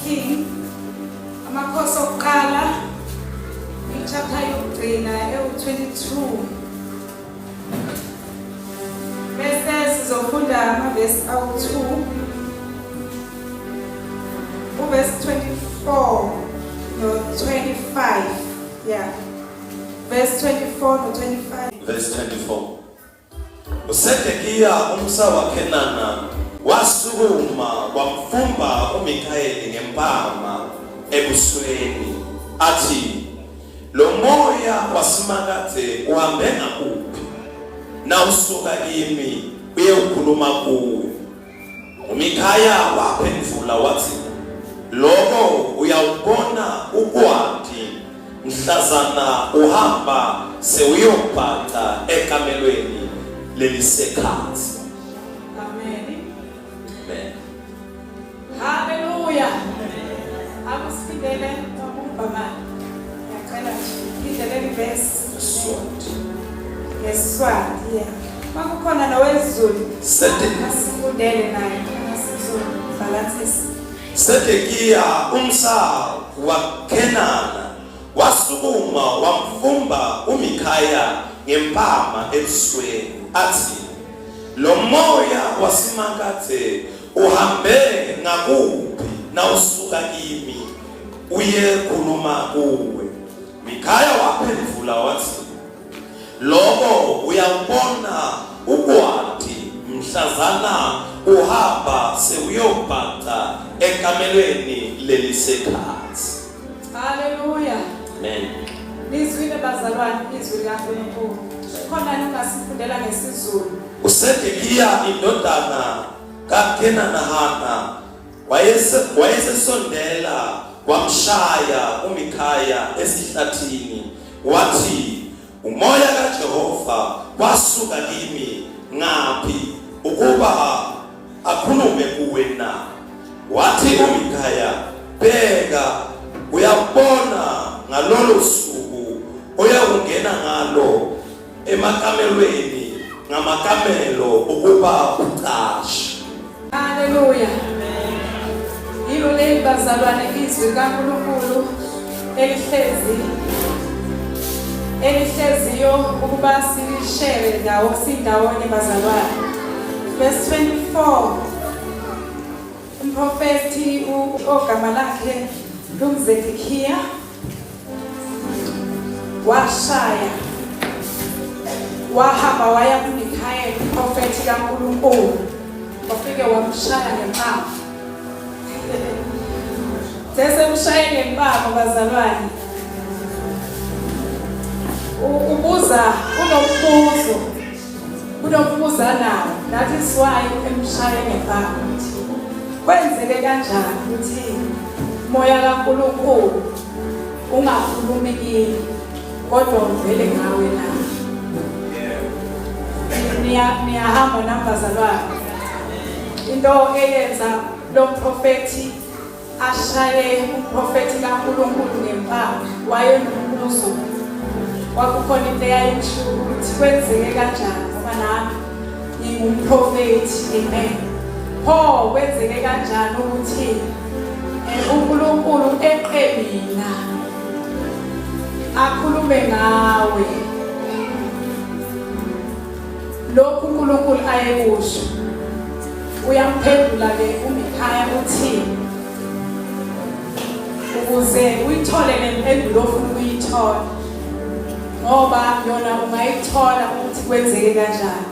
King, amakhosi okuqala, i-chapter yokugcina ewu-22. Bese sizofunda amavesi awu-2, uvesi 24 no-25. Yeah. Verse 24 no-25. Verse 24. USedekiya umsa waKhenana wasukuma wamfumba uMikhayeli ngempama ebusweni athi, lo moya waSimakade uhambe ngakuphi nawusuka kimi uyewukhuluma kuwe? UMikhaya waphendvula wathi, Lokho uyawubona ukwati mhlazana uhamba sewuyobhaca ekamelweni lelisekhathi. Amen. Amen. Haleluya. Akusifindele ngokumbamana. Ngiyacela nje phinde leli verse. Swati. Ngesiswati, yeah. Makukhona nowezulu. Sete. Asifundele naye asizobhalansisa. Sedekiya umsa waKhenana wasukuma wamfumba uMikhaya ngempama ebusweni athi, Lo moya waSimakadze uhambe ngakuphi nawusuka kimi uye khuluma kuwe? Mikhaya waphendvula wathi, Lokho uyakubona ukwati mhlazana uhamba sewuyobhaca ekamelweni lelisekhatsi. Haleluya. Amen. Nizwile bazalwane izwi likaNkulunkulu. Khona ningasifundela ngesiZulu. USedekiya indodana kaKenanahana wayesesondela wamshaya uMikhaya esihlathini wathi, umoya kaJehova wasuka kimi ngaphi ukuba akhulume kuwe na? Wathi uMikhaya, bheka, uyabona ngalolo suku oyakungena ngalo emakamelweni ngamakamelo ukuba ucashe. Haleluya. Yilo leli bazalwane izwi likaNkulunkulu elihlezi elihleziyo ukuba silishere ndawo sindawonye bazalwane. Verse 24 Umprofethi ogama lakhe lunguZedekiya washaya wahamba waya kuMikhayeli umprofethi kaNkulunkulu wafike wamshaya ngempama. Sesemshaye ngempama bazalwane, ubuza unombuzo unombuzo anawo. That is why emshaye ngempama ukuthi kwenzeke kanjani ukuthi moya kaNkulunkulu ungakhulumi kimi kodwa uvele ngawe na? Niyahamba nami bazalwane. Into eyenza lo mprofethi ashaye umprofethi kaNkulunkulu ngempama, wayenombuzo. Kwakukhona into eyayimsho ukuthi kwenzeke kanjani ngoba nami ngingumprofethi. Amen. Pho kwenzeke kanjani ukuthi uNkulunkulu eqe mina akhulume ngawe lokhu uNkulunkulu ayekusho? Uyamphendula ke uMikhaya uthi, ukuze uyithole le mpendulo ofuna ukuyithola, ngoba yona ungayithola ukuthi kwenzeke kanjani,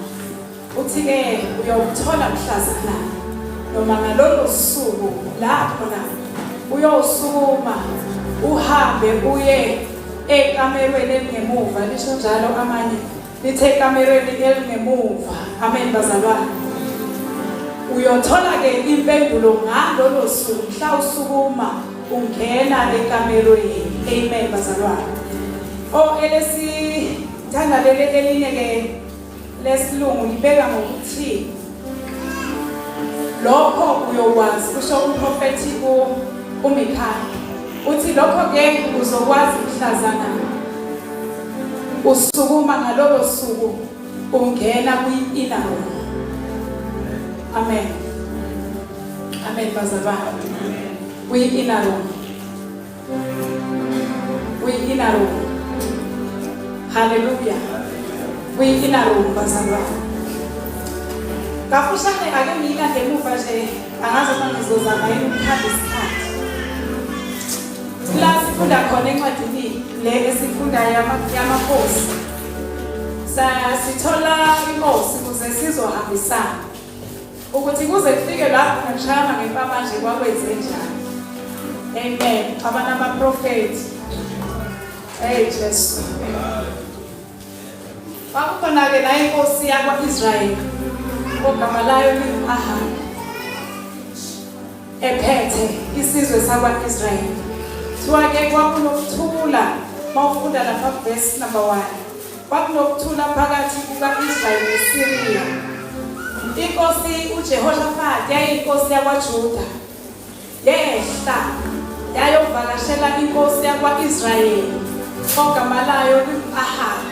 uthi-ke uyowuthola mhlazana noma ngalolo suku lapho na uyosukuma uhambe uye ekamerweni elingemuva, lisho njalo amanye lithe ekamerweni elingemuva. Amen bazalwane. Uyothola-ke impendulo ngalolo suku mhla usukuma ungena ekamerweni. Amen bazalwane. O elesithanda leli elinye-ke lesilungu libeka ngokuthi lokho uyokwazi, kusho umprofethi uMikhaya, uthi lokho ke uzokwazi mhlazana usukuma ngalolo suku ungena kwi-inner room. Amen. Amen bazalwane. Kwi-inner room, kwi-inner room. Haleluya, kwi-inner room, bazalwane. Kafushane ake ngiyilande emuva nje, angazi uma ngizozama yini ukuhamba isikhathi. La sifunda khona encwadini le esifundayo yamakhosi, sithola inkosi ukuze sizohambisana ukuthi kuze kufike lapho ngishayana ngempama nje kwakwenze njani. Amen. Xabana abaprofethi. Hey Jesu. Kwakukhona-ke la inkosi yakwa-Israyeli ogama layo lingu-Ahabi ephethe isizwe sakwa-Israyeli. Kuthiwa-ke kwakunokuthula, uma ufunda lapha kuvesi number 1, kwakunokuthula phakathi kuka-Israyeli neSiriya. Inkosi uJehoshafati yayiyinkosi yakwaJuda. Yehla yayovakashela inkosi yakwa-Israyeli ogama layo lingu-Ahabi.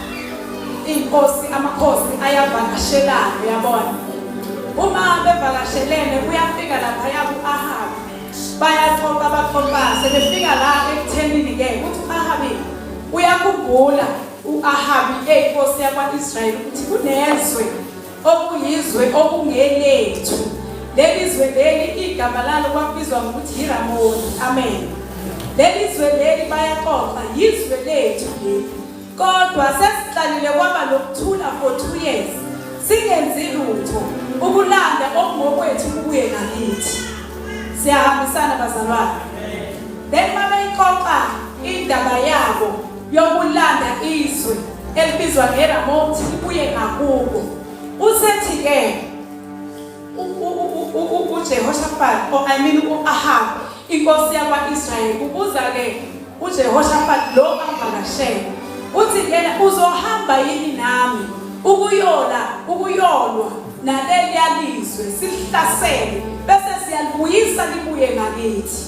Inkosi, amakhosi ayavakashelana, uyabona. Uma bevakashelene uyafika laphaya ku-Ahabi, bayaxoxa baxoxa, sebefika la ekuthenini-ke ukuthi u-Ahabi uyakhumbula u-Ahabi eyinkosi yakwa-Israyeli ukuthi kunezwe okuyizwe okungelethu. Leli zwe leli igama lalo kwakubizwa ngokuthi yiRamoni. Amen. Leli zwe leli bayaxoxa, yizwe lethu leli. Kodwa sesihlalile kwaba nokuthula for 2 years singenzi lutho ukulanda okungokwethu kubuye ngakithi. Siyahambisana bazalwane. Then babeyixoxa indaba yabo yokulanda izwe elibizwa ngeRamothi libuye ngakubo. Usethi-ke uJehoshafat, or I mean u-Ahab, inkosi yakwa-Israyeli, ubuza-ke uJehoshafat lo amvakashele, uthi yena uzohamba yini nami ukuyola ukuyolwa naleliya lizwe silihlasele bese siyalibuyisa libuye ngakithi.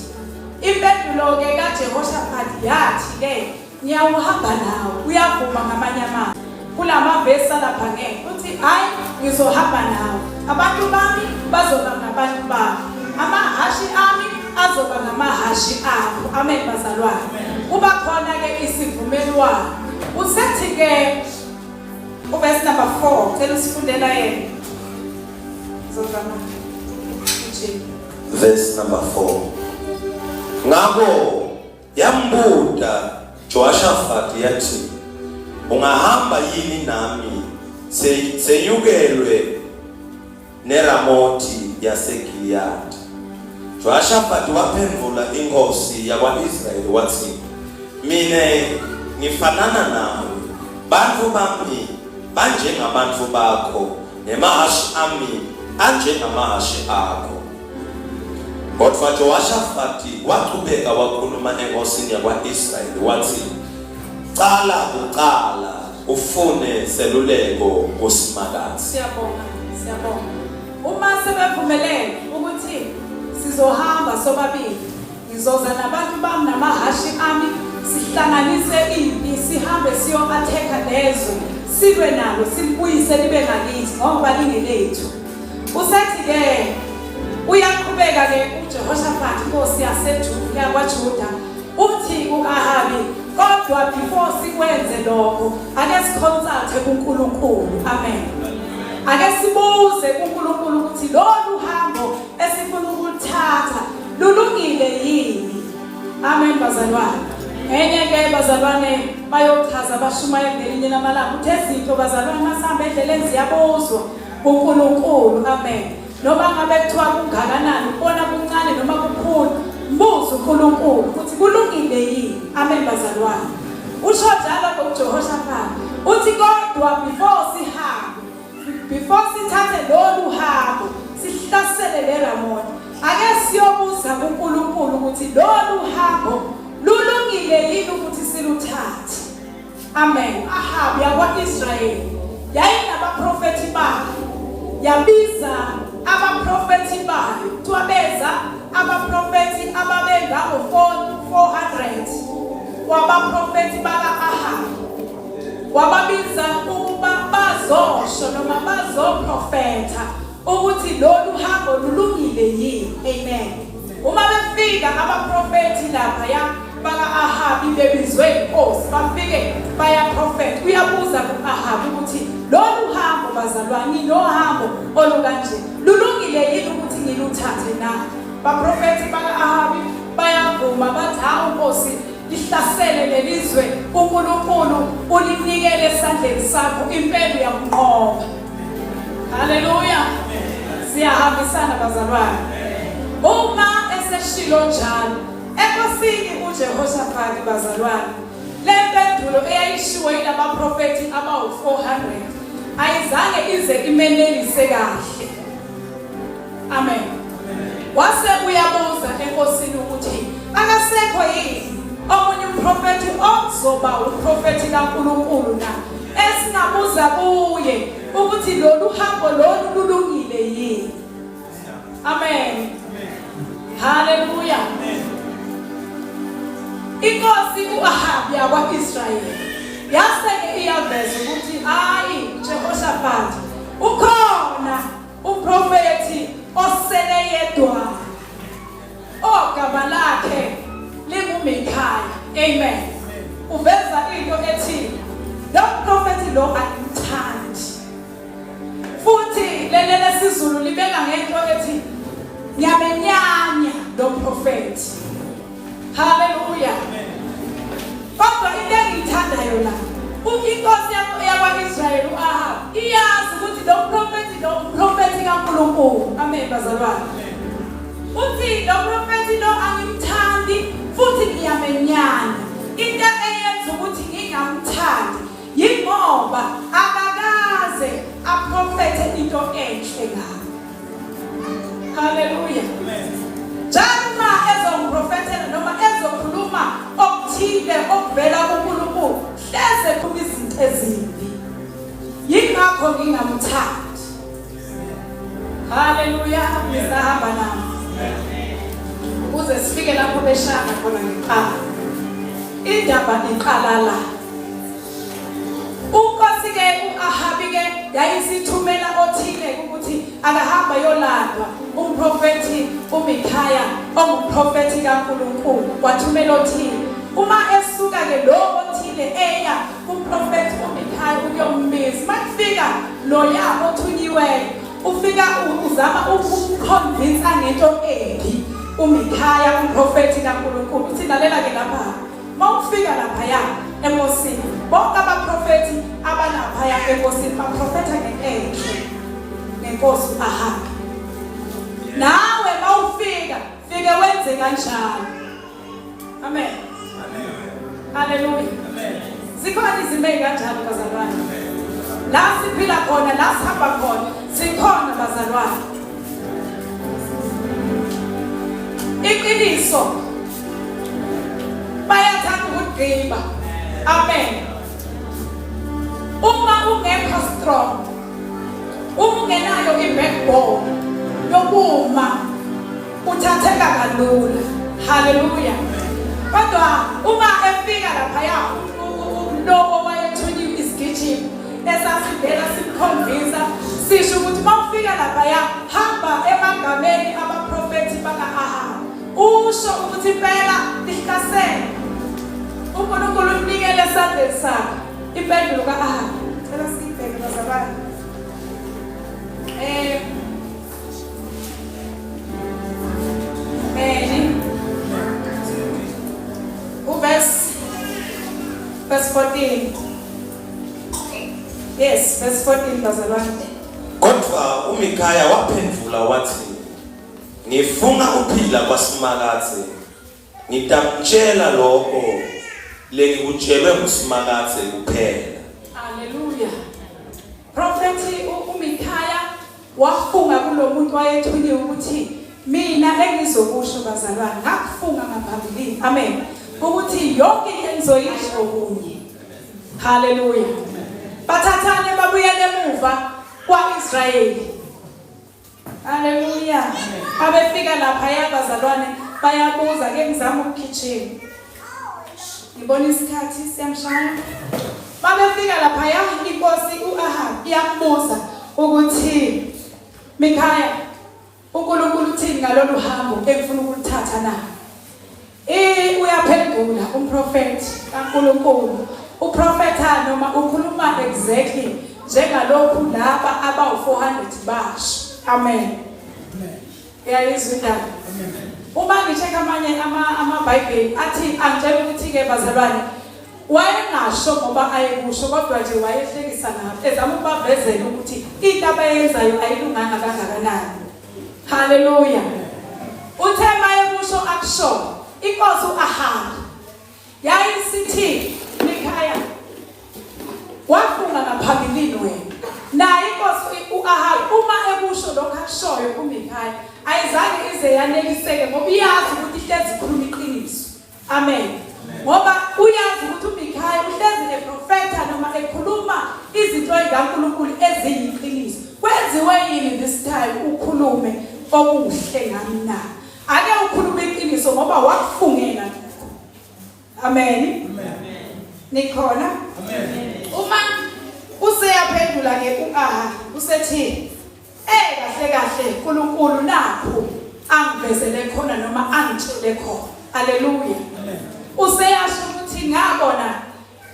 Impendulo-ke kaJehoshafati yathi-ke, ngiyawuhamba nawe. Uyavuma ngamanye amazwi. Kula mavesi alapha ngeke uthi hhayi ngizohamba nawe. Abantu bami bazoba ngabantu bakho. Amahhashi ami azoba ngamahhashi akho. Amen bazalwane. Kuba khona-ke isivumelwano. Usethi-ke uvesi number 4, cela usifundela yena. Ngizozama. Ujini. Verse number 4. Ngakho yambuta Jehoshaphat yathi, ungahamba yini nami senyukelwe neRamothi yaseGiliyadi? Jehoshaphat waphendvula inkosi yakwa-Israyeli wathi, mina ngifanana nawe, bantu bami banjengabantu bakho, nemahhashi ami anjengamahhashi akho. Kodwa Jehoshafati wachubeka wakhuluma enkosini yakwa-Israyeli wathi, cala kuqala ufune seluleko kuSimakadze. Siyabonga, siyabonga. Uma sebevumelene ukuthi sizohamba sobabili, ngizoza nabantu bami namahhashi ami, sihlanganise impi, sihambe siyo-athekha lezwe, silwe nalo, silibuyise libe ngakithi ngoba lingelethu. Usethi-ke uyaqhubeka-ke uJehoshafati inkosi yaseJuda yakwaJuda uthi ku-Ahabi, kodwa before sikwenze lokho ake siconsulte kuNkulunkulu. Amen. Ake sibuze kuNkulunkulu ukuthi lolu hambo esifuna ukuluthatha lulungile yini. Amen bazalwane. Enye ke bazalwane bayochaza bashumayela ngelinye lamalanga ukuthi izinto bazalwane masihamba endleleni ziyabuzwa kuNkulunkulu. Amen. Noma ngabe kuthiwa kungakanani, ubona kuncane noma kukhulu, mbuze uNkulunkulu ukuthi kulungile yini. Amen bazalwane. Usho njalo ke uJehoshafat uthi kodwa before sihambe, before sithathe lolu hambo sihlasele le Ramoni, ake siyobuza kuNkulunkulu ukuthi lolu hambo lulungile yini ukuthi siluthathe. Amen. Ahabi yakwa-Israyeli yayinabaprofethi bayo, yabiza abaprofethi bayo, kuthiwa beza abaprofethi ababengango-400 wabaprofethi baka-Ahabi, wababiza ukuba bazosho noma bazoprofetha ukuthi lolu hambo lulungile yini. Amen. Uma befika abaprofethi laphaya baka-Ahabi bebizwe inkosi bafike bayaprofetha. Uyabuza ku-Ahabi ukuthi lolu hambo bazalwane nginohambo olukanje lulungile yini ukuthi ngiluthathe na? Baprofethi baka-Ahabi bayavuma bathi hawu nkosi lihlasele lelizwe uNkulunkulu ulinikele esandleni sakho impela uyakunqoba. Haleluya. Siyahambisana bazalwane. Uma eseshilo njalo enkosini uJehoshafati bazalwane le mpendulo eyayishiwo yilabaprofethi abawu-400 ayizange ize imenelise kahle. Amen. Wase uyabuza enkosini ukuthi akasekho yini omunye umprofethi ozoba umprofethi kaNkulunkulu na esingabuza kuye ukuthi lolu hambo lolu lulungile yini. Amen. Haleluya. Inkosi uAhabi yakwa-Israyeli yase-ke iyaveza ukuthi hayi Jehoshaphat ukhona Umprofethi osele yedwa ogama lakhe linguMikhaya. Amen. Uveza into ethi lo mprofethi lo angimthandi. Futhi leli lesiZulu libeka ngento ethi ngiyamenyanya lo mprofethi. Haleluya. Kodwa into engiyithandayo la, inkosi yakwa-Israyeli u-Ahabu iyazi ukuthi lo mprofethi lo umprofethi kaNkulunkulu. Amen bazalwane. Uthi lo mprofethi lo angimthandi futhi ngiyamenyanya. Into eyenza ukuthi ngingamthandi yingoba akakaze aprofethe into enhle ngami. Haleluya. Njalo uma ezongiprofethela noma ezokhuluma okuthile okuvela kuNkulunkulu, hleze khuluma izinto ezimbi. Yingakho ngingamthandi. Haleluya, ngisahamba nami. Ukuze sifike lapho beshaya khona ngeqala. Indaba iqala la. Unkosi-ke u-Ahabi-ke yayisithumela othile ukuthi akahamba yolandwa umprofethi uMikhaya ongumprofethi kaNkulunkulu. Wathumela othile. Uma esuka-ke lo othile eya kumprofethi uMikhaya ukuyombiza, uma kufika loya othunyiweyo ufika uzama ukumconvinsa ngento embi uMikhaya umprofethi kaNkulunkulu. Uthi lalela-ke lapha Mawufika laphaya enkosini, bonke abaprofethi abalaphaya enkosini baprofetha ngento enhle ngenkosi uAhabi. Nawe mawufika, fike wenze kanjalo. Amen. Amen. Haleluya. Amen. Zikhona izimo ezikanjalo bazalwane. La siphila khona, la sihamba khona, sikhona bazalwane. Iqiniso bayathanda ukugqiba. Amen. Uma ungekho strong, uma ungenayo i-backbone yokuma uthatheka kalula. Haleluya. Kodwa uma efika laphaya lo owayethunyiwe isigijimi esasivela simkhonvisa sisho ukuthi uma ufika laphaya hamba emagameni abaprofethi baka-Ahabi usho ukuthi impela lihlasele uNkulunkulu unikele esandleni sakhe impendulo ka-Ahabi. Cela siyibheke bazalwane. Amen. Uverse verse 14. Yes, verse 14 bazalwane. Kodwa uMikhaya waphendvula wathi, Ngifunga kuphila kwaSimakadze, ngitamtshela lokho lengikutshelwe nguSimakadze kuphela. Haleluya. Prophet uMikhaya wafunga kulomuntu wayethunyiwe ukuthi mina engizokusho bazalwane ngakufunga ngaphambilini. Amen. Ukuthi yonke into engizoyisho kunye. Haleluya. Bathathane babuyele emuva kwaIsrayeli. Haleluya. Babefika lapha yabazalwane bayabuza ke ngizama ukugijima. Ngibona isikhathi siyamshaya. Babefika lapha ya inkosi uAhab iyambuza ukuthi Mikhaya uNkulunkulu uthini ngalolu hambo engifuna ukuluthatha. ukuthatha na? Eh uyaphendula umprofeti kaNkulunkulu. Uprofetha noma ukhuluma exactly njengalokhu laba abawu-400 basho. Amen. Uyayizwa indaba? Uma ngi-check amanye amaBhayibheli athi angitshela ukuthi-ke bazalwane wayengasho ngoba ayekusho kodwa nje wayehlekisa ngabo ezama ukubavezela ukuthi into abayenzayo ayilunganga kangakanani. Haleluya. Uthe mayekusho akusho inkosi uAhabi yayisithi Mikhaya wafunga ngaphambilini wena naye inkosi uAhabi uma ekusho lokho akushoyo kuMikhaya ayizange ize yaneliseke ngoba iyazi ukuthi ihlezi ikhuluma iqiniso. Amen. Ngoba uyazi ukuthi uMikhaya uhlezi eprofetha noma ekhuluma izinto zikaNkulunkulu eziyiqiniso. Kwenziwe yini this time ukhulume okuhle ngami na? Ake ukhulume iqiniso ngoba wakufungela lokho. Amen. Amen. Nikhona? Amen. Uma useyaphendula ke uAha usethi Eh kahle kahle uNkulunkulu nakhu angivezele khona noma angitshele khona. Haleluya. Useyasho ukuthi ngabona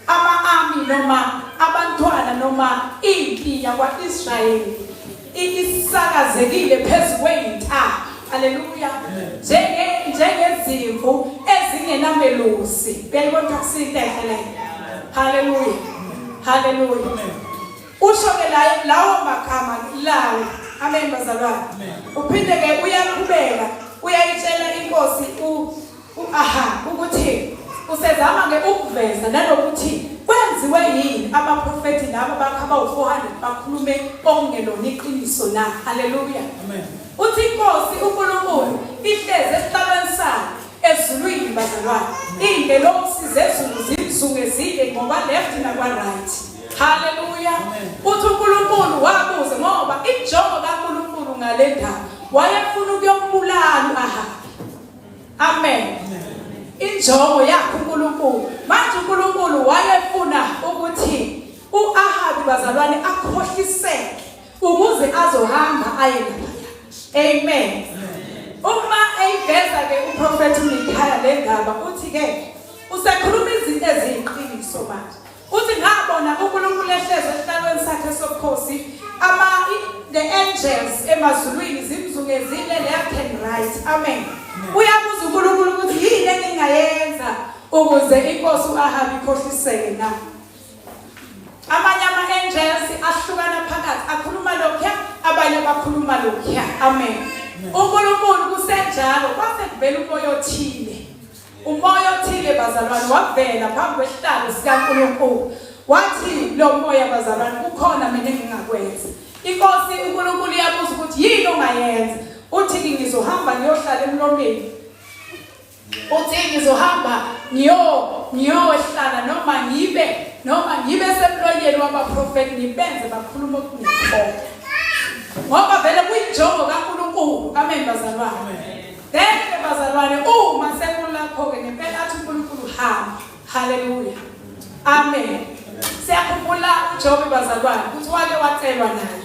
ama-army noma abantwana noma impi yakwa-Israyeli isakazekile phezu kwey'ntaba. Haleluya. Njenge njengezimvu ezingenamelusi. Uyayibona ukuthi akusiyinto enhle leyo. Haleluya. Haleluya. Usho ke la lawo magama lawo. Amen bazalwane. Uphinde ke uyaqhubeka uyayitshela inkosi u uAha ukuthi usezama ke ukuveza nanokuthi kwenziwe yini abaprofeti laba bakhe abawu-400 bakhulume okungelona iqiniso na. Haleluya. Amen. Uthi inkosi uNkulunkulu ihlezi esihlalweni sayo ezulwini bazalwane. Iy'ngelosi zezulu zimzungezile ngoba left nakwa right. Haleluya. Uthi uNkulunkulu wabuza ngoba injongo kaNkulunkulu ngale ndaba wayefuna ukuyombulala uAhabi. Amen. Injongo yakhe uNkulunkulu. Manje uNkulunkulu wayefuna ukuthi uAhabi bazalwane akhohliseke ukuze azohamba aye laphaya. Amen. Uma eyiveza ke uprofethi uMikhaya le ndaba uthi ke usekhuluma izinto eziyiqiniso manje. Uthi ngabona uNkulunkulu ehlezi esihlalweni sakhe sobukhosi ama the angels emazulwini zimzungezile left and right. Amen. Uyabuza uNkulunkulu ukuthi yini engingayenza ukuze inkosi uAhabi ikhohliseke na? Amanye ama-angels ahlukana phakathi akhuluma lokhuya abanye bakhuluma lokhuya. Amen. uNkulunkulu kusenjalo kwase kuvela umoya othile. Umoya othile bazalwane wavela phambi kwesihlalo sikaNkulunkulu. Wathi lo moya bazalwane kukhona mina engingakwenza. Inkosi uNkulunkulu iyabuza ukuthi yini ongayenza. Uthi ngizohamba ngiyohlala emlomeni. Uthi ngizohamba ngiyo ngiyohlala noma ngibe noma ngibe semlonyeni wabaprofeti ngibenze bakhuluma okungekho. Ngoba vele kuyinjongo kaNkulunkulu. Amen bazalwane. Then ke bazalwane uma sekulapho ke ngempela athi uNkulunkulu hamba. Haleluya. Amen. Siyakhumbula uJobe bazalwane ukuthi wake wacelwa naye.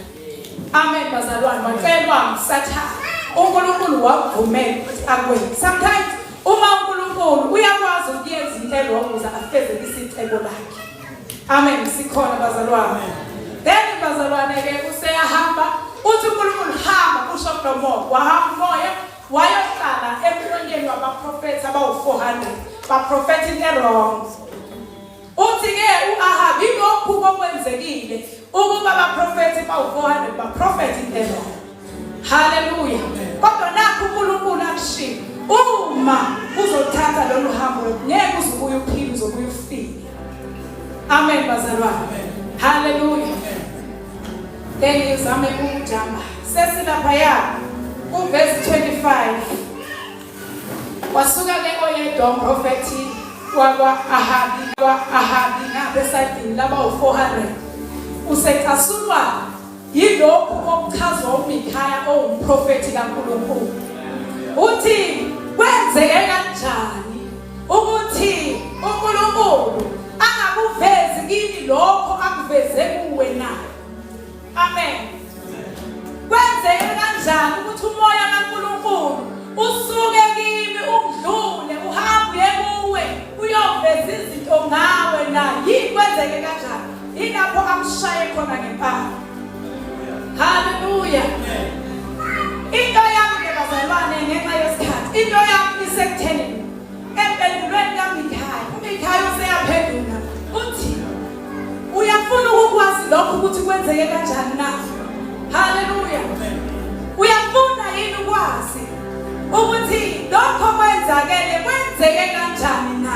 Amen bazalwane wacelwa nguSathane. uNkulunkulu wavumela ukuthi akwenze. Sometimes uma uNkulunkulu uyakwazi ukuyenza into elongo ukuze afezekise icebo lakhe. Amen sikhona bazalwane. Then bazalwane ke useyahamba uthi uNkulunkulu hamba usho kulo moya wahamba umoya wayohlala emlonyeni wabaprofethi abawu-400 baprofetha into e-wrong. Uthi ke u-Ahabi lokhu okwenzekile ukuba abaprofethi bawu-400 baprofetha into e-wrong. Haleluya. Kodwa nakho uNkulunkulu akushilo uma uzothatha lolu hambo ngeke uzubuye uphile uzobuye ufile. Amen bazalwane. Haleluya. Then ngizame ukujamba. Sesilaphaya kuvesi 25. Wasuka ke oyedwa umprofethi wakwa-Ahabi kwa-Ahabi ngapha esayidini laba u-400 usecasulwa Yilokhu okuchazwa uMikhaya owumprofethi kaNkulunkulu. Uthi kwenzeke kanjani ukuthi uNkulunkulu angakuvezi kini lokho akuveze kuwe na? Amen. Kwenzeke kanjani ukuthi umoya kaNkulunkulu Usuke kimi ungidlule uhambe uye kuwe uyoveza izinto ngawe na yini kwenzeke kanjani? Yilapho amshaye khona ngempama. Haleluya. Into yami ke bazalwane ngenxa yesikhathi, into yami isekutheni empendulweni kaMikhaya. UMikhaya useyaphendula uthi uyafuna ukukwazi lokho ukuthi kwenzeke kanjani na? Haleluya. Uyafuna yini ukwazi ukuthi lokho kwenzakele kwenzeke kanjani na?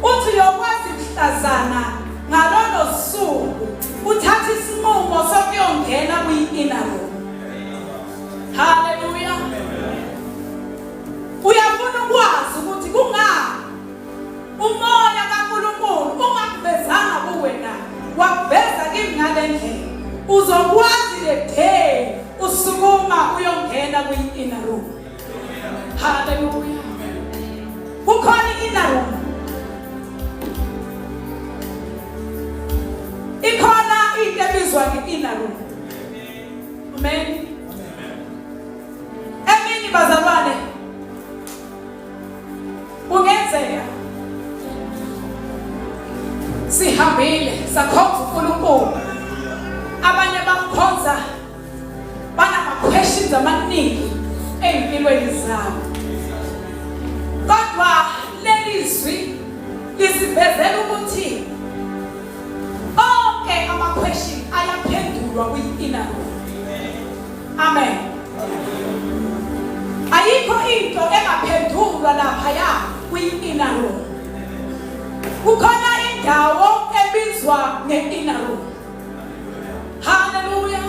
Uthi uyokwazi mhlazana ngalolo suku uthatha isinqumo sokuyongena kwi-inner room. Haleluya. Uyafuna ukwazi ukuthi kungani umoya kaNkulunkulu ungakuvezanga kuwe na wakuveza kimi ngale ndlela uzokwazi le day usukuma uyongena kwi-inner room. Haleluya. Kukhona i-inner room. Ikhona into ebizwa nge-inner room. Amen. Emini bazalwane kungenzeka sihambile sakhonza uNkulunkulu abanye bamkhonza banama-questions amaningi ey'mpilweni zabo kodwa leli zwi lisivezela ukuthi onke ama-question ayaphendulwa kwi-inner room amen ayikho into engaphendulwa laphaya kwi-inner room kukhona indawo ebizwa nge-inner room Haleluya.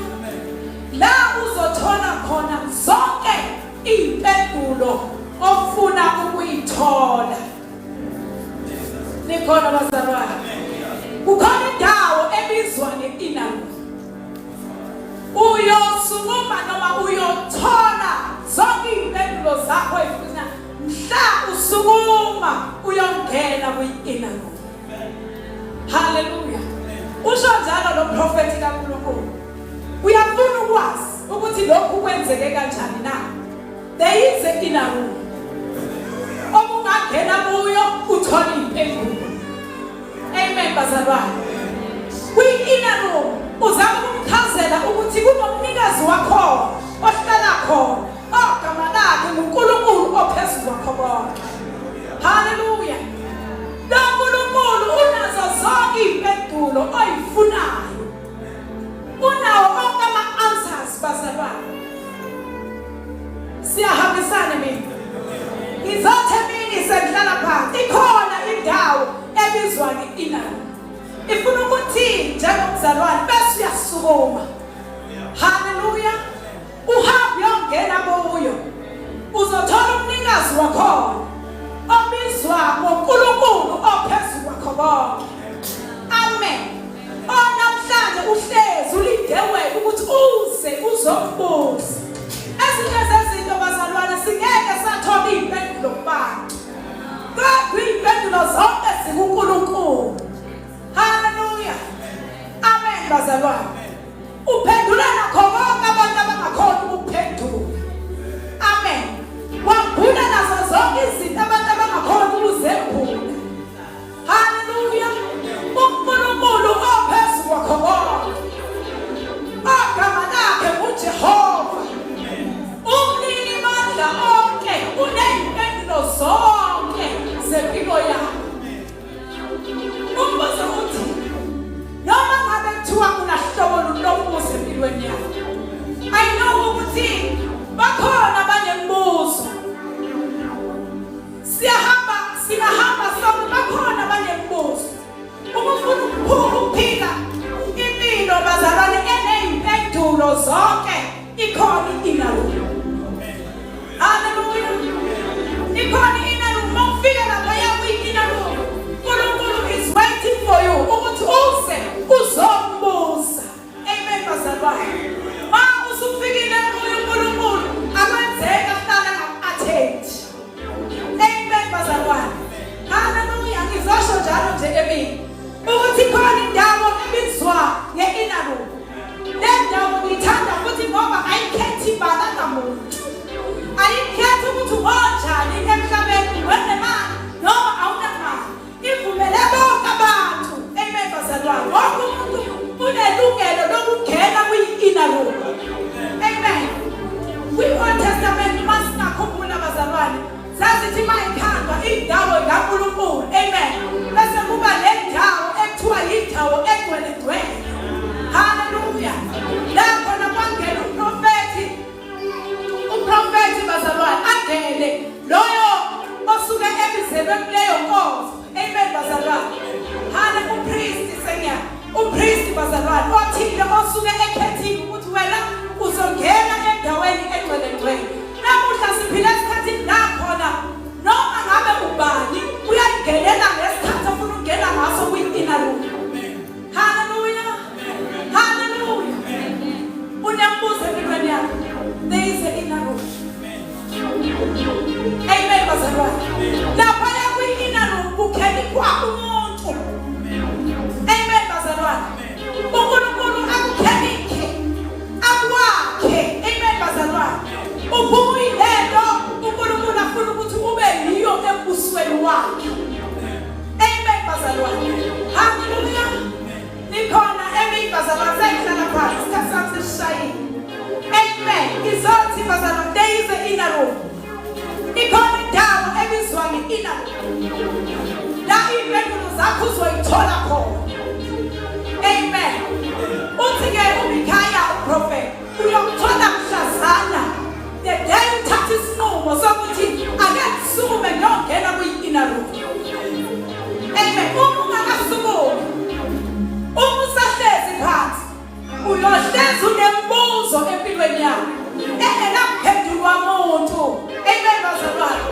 La uzothola khona zonke impendulo ofuna ukuyithola. Nikhona bazalwane. Kukhona indawo ebizwa nge-inner room. Uyosukuma noma uyothola zonke impendulo zakho ezifuna mhla usukuma uyongena kwi-inner room. Haleluya. Usho njalo lo profeti kaNkulunkulu. Uyafuna ukwazi ukuthi lokhu kwenzeke kanjani na? There is a inner room. Okungangena kuyo uthole impendulo. Amen bazalwane. Kwi-inner room uzama ukumchazela ukuthi kunomnikazi wakhona ohlala khona ogama lakhe nguNkulunkulu ophezu kwakho konke. Haleluya. Lo Nkulunkulu unazo zonke iy'mpendulo oyifunayo. Unawo onke ama-answers bazalwane. Siyahambisana mina. Ngizothi emini sengihlala phansi. Ikhona indawo ebizwa nge-inner. Ifuna ukuthi njengomzalwane bese uyasukuma. Haleluya. Uhambe uyongena kuyo. Uzothola umnikazi wakhona obizwa ngoNkulunkulu ophezu kwakho konke. Amen. Onamhlanje uhlezi ulinde wena ukuthi uze uzokubuza. Ezinye zezinto bazalwane singeke sathola iy'mpendulo kubantu. Kodwa iy'mpendulo zonke zikuNkulunkulu. Haleluya. Amen bazalwane. Uphendula nakho konke abantu abangakhona ukuphendula. Amen. Wambula nazo zonke izinto abantu abangakhona ukuzembula. Haleluya. UNkulunkulu ophezu kwakho konke. Ogama lakhe nguJehova. Umnini mandla onke uneyimpendulo zonke zempilo yakho. Umbuzo uthi noma ngabe kuthiwa unahlobo luni lombuzo empilweni yakho. I know ukuthi bakhona abanemibuzo. Siyahamba singahamba sonke bakhona abanemibuzo. Uma ufuna ukuphila impilo bazalwane eneyimpendulo zonke ikhona inkinga kuyo. Hallelujah. Ikhona inner room. Uma ufika laphaya kwi-inner room, uNkulunkulu is waiting for you ukuthi uze uzombuza. Amen bazalwane. Ma usufikile kuye uNkulunkulu, akwenzeki ahlale angaku-attend. Amen bazalwane. Hallelujah. Ngizosho njalo nje emini ukuthi khona indawo ebizwa nge-inner room. Le ndawo ngiyithanda futhi ngoba ayikhethi bala. indawo kaNkulunkulu. Amen. Bese kuba nendawo ekuthiwa yindawo egcwele gcwele. Haleluya. La khona kwangena umprofethi, umprofethi bazalwane angene loyo osuke ebizelwe kuleyo nkonzo. Amen bazalwane. Hale umpristi senya. Umpristi bazalwane othile osuke ekhethiwe ukuthi wena uzongena endaweni engcwele ngcwele. Namuhla siphila esikhathini la khona noma ngabe ubani uyayingenela ngesikhathi ofuna ukungena ngaso kwi-inner room. Haleluya. Haleluya. Unembuzo empilweni yakho. There is an inner room. Amen bazalwane. Lapha kwi-inner room kukhenikwa umuntu. Amen bazalwane. uNkulunkulu akukhenike akwakhe. Amen bazalwane. Uphuma uyilento uNkulunkulu afuna ukuthi ube yiyo embusweni wakhe. Amen bazalwane. Haleluya. Nikhona amen bazalwane sengihlala phansi isikhathi sami sesishayile. Amen. Ngizothi bazalwane there is an inner room. Ikhona indawo ebizwa nge-inner room. La iy'mpendulo zakho uzoyithola khona. Amen. Uthi-ke uMikhaya uprofeti uyokuthola mhlazana the day uthatha isinqumo sokuthi ake ngisukume ngiyongena kwi-inner room. Amen. Uma ungakasukumi, uma usahlezi phansi, uyohlezi unemibuzo empilweni yakho engenakuphendulwa muntu. Amen bazalwane.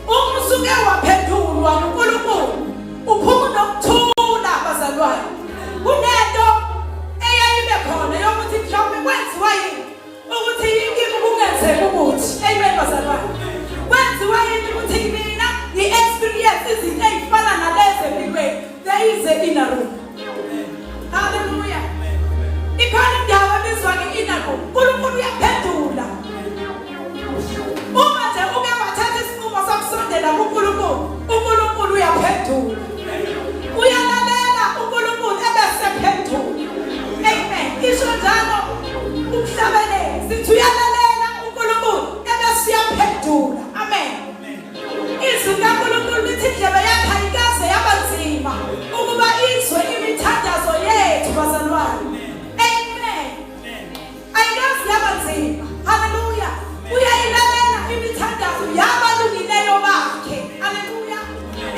Uma usuke waphendulwa nguNkulunkulu, uphuma unokuthula bazalwane. Kunento eyayibe khona yokuthi mhlawumbe kwenziwa yini ukuthi kimi kungenzeki ukuthi amen bazalwane kwenziwa yini ukuthi mina ngi-experience izinto ey'fana nalezi empilweni. There is a inner room. Haleluya. Ikhona indawo ebizwa nge-inner room. uNkulunkulu uyaphendula uma nje uke wathatha isinqumo sokusondela kuNkulunkulu. uNkulunkulu uyaphendula, uyalalela uNkulunkulu ebesephendula. Amen. Isho njalo umhlabeleli, sithi uyalalela uNkulunkulu ebese uyaphendula. Amen. Izwi likaNkulunkulu lithi indlebe yakhe ayikaze yaba nzima ukuba izwe imithandazo yethu bazalwane. Amen. Ayikaze yaba nzima. Haleluya. Uyayilalela imithandazo yabalungileyo bakhe. Haleluya.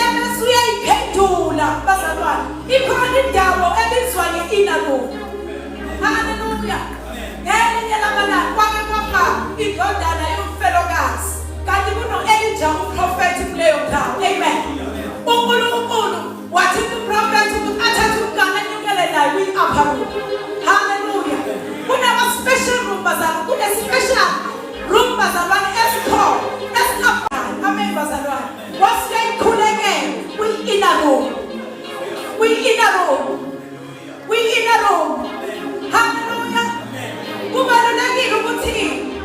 Ebese uyayiphendula bazalwane. Ikhona indawo ebizwa nge-inner room. Haleluya. Ngelinye lamalanga kwake kwafa indodana yomfelokazi. Kanti kuno-Elijah umprofethi kuleyo ndawo. Amen. UNkulunkulu wathi umprofethi ukuthi athathe umntwana enyukele naye kwi-upper room. Haleluya. Kunama-special room bazalwane, kune-special room bazalwane esikhona esingabhali. Amen bazalwane. Wasuke ikhulekele kwi-inner room. Kwi-inner room. Kwi-inner room. Haleluya. Kubalulekile ukuthi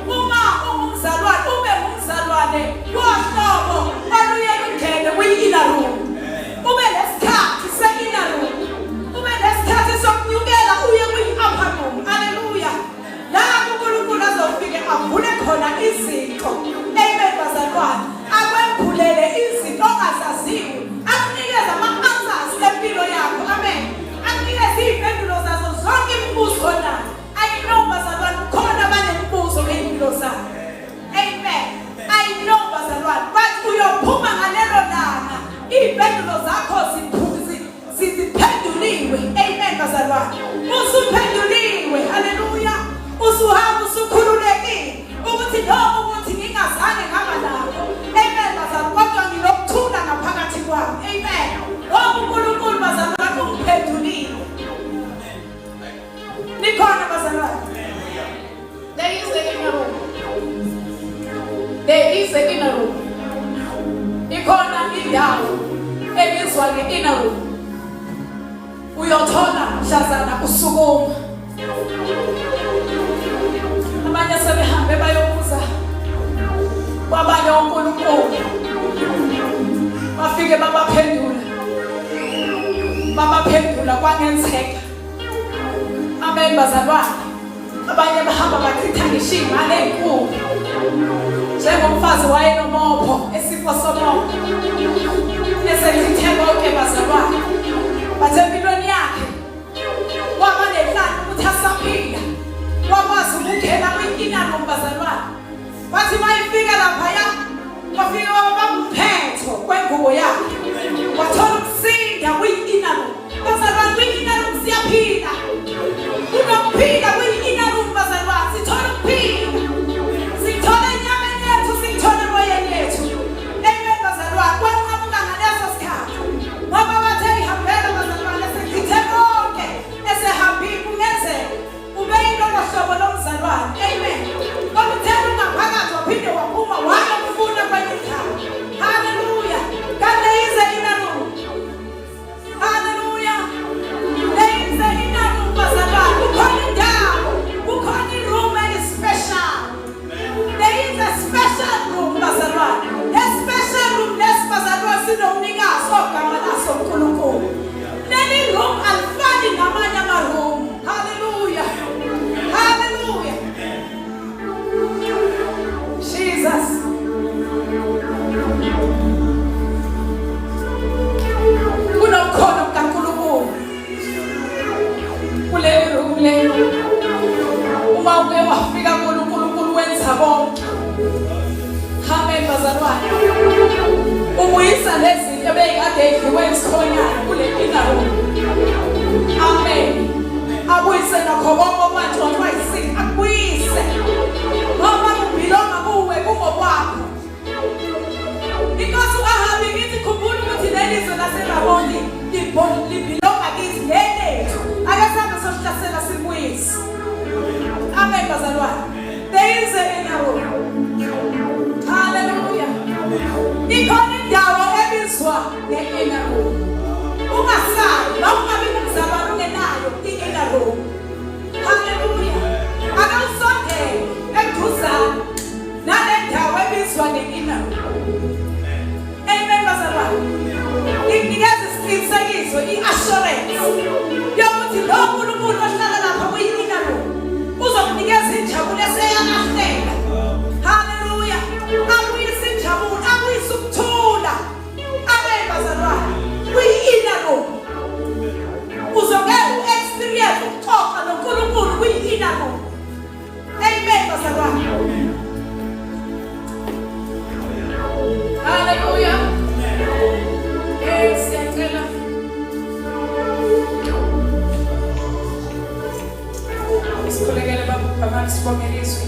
uma ungumzalwane ube ngumzalwane wohlobo oluye lungene kwi-inner room. Ube nesikhathi se-inner room. Ube nesikhathi sokunyukela uye kwi-upper room. Haleluya. La uNkulunkulu azofike avule khona izinto. Amen bazalwane. Akwembulele izinto ongazaziyo. Akunikeze ama-answers empilo yakho. Amen. Akunikeze iy'mpendulo zazo zonke imibuzo onayo. I know bazalwane kukhona abanemibuzo ngey'mpilo zabo. Amen. I know bazalwane but uyophuma ngalelo langa iy'mpendulo zakho ziphenduliwe. Amen bazalwane. Usuphenduliwe. Haleluya. Usuhamba usukhululekile ukuthi noma ukuthi ngingazange ngaba nakho. Amen bazalwane kodwa nginokuthula ngaphakathi kwami. Amen. Ngoba uNkulunkulu bazalwane ungiphendulile. Nikhona bazalwane. There is a inner room. There is a inner room. Ikhona indawo ebizwa nge-inner room. Uyothola mhlazana usukuma. Abanye sebehambe bayobuza kwabanye onkulunkulu. Bafike babaphendula. Babaphendula kwangenzeka. Amen bazalwane. Abanye bahamba bachitha ngisho iy'mali ey'nkulu njengomfazi wayenomopho esifo somopho esechithe konke bazalwane bathe empilweni yakhe waba nenhlanhla ukuthi asaphila wakwazi ukungena kwi-inner room bazalwane wathi mayifika laphaya wafika wabamba umphetho kwengubo yakhe wathola ukusinda kwi-inner room bazalwane kwi-inner room siyaphila kunokuphila kwi-inner room bazalwane sithola ukuphila sithola enyameni yethu sithola emoyeni yethu amen bazalwane kwanqamuka ngaleso sikhathi ngoba bathe ihambela bazalwane sechithe konke esehambile kungenzeka Ubeyilolo hlobo lomzalwane. Amen. Oluthela ungaphakathi waphinde waphuma wayokufuna kwenye indawo. Haleluya. Kanti yize inalungu. Haleluya. Leyize inalungu bazalwane. Kukhona indawo. Kukhona iroom eli-special. There is a special room bazalwane. A special room lesi bazalwane sinomnikazi ogama laso uNkulunkulu. Leli room alifani namanye ama-room. Hallelujah. Hallelujah. Jesus. Kunokhona kukaNkulunkulu. Kuleli room leli. Uma uke wafika kulo uNkulunkulu wenza konke. Amen bazalwane. Ubuyisa lezinto ebeyikade idliwe isikhonyana kule inner room. Amen. Abuyise nakho konke okwantshontsha isitha akubuyise. Ngoba kubhilonga kuwe kungokwakho. Inkosi u-Ahabi ithi khumbula ukuthi leli zwe laseRamoti libhilonga kithi ngelethu. Ake sihambe sohlasela sibuyise. Amen bazalwane. There is an inner room. Hallelujah. Ikhona indawo ebizwa nge-inner room. Ungasabi, mawungabi ngumzalwane ungenayo i-inner room. Haleluya. Ake usondele eduzane nale ndawo ebizwa nge-inner. Amen bazalwane. Ngikunikeza isiqinisekiso i-assurance yokuthi lo Nkulunkulu ohlala lapha kuyi-inner room uzokunikeza injabulo eseyalahlela. Haleluya. Abuyise injabulo, abuyise ukuthula. Amen bazalwane. Kuyi-inner room. Uzoke u-experience ukuxoxa noNkulunkulu kuyi-inner room. Amen bazalwane. Hallelujah. Eh siyacela. Sikhulekele baba, baba sibonge izwi.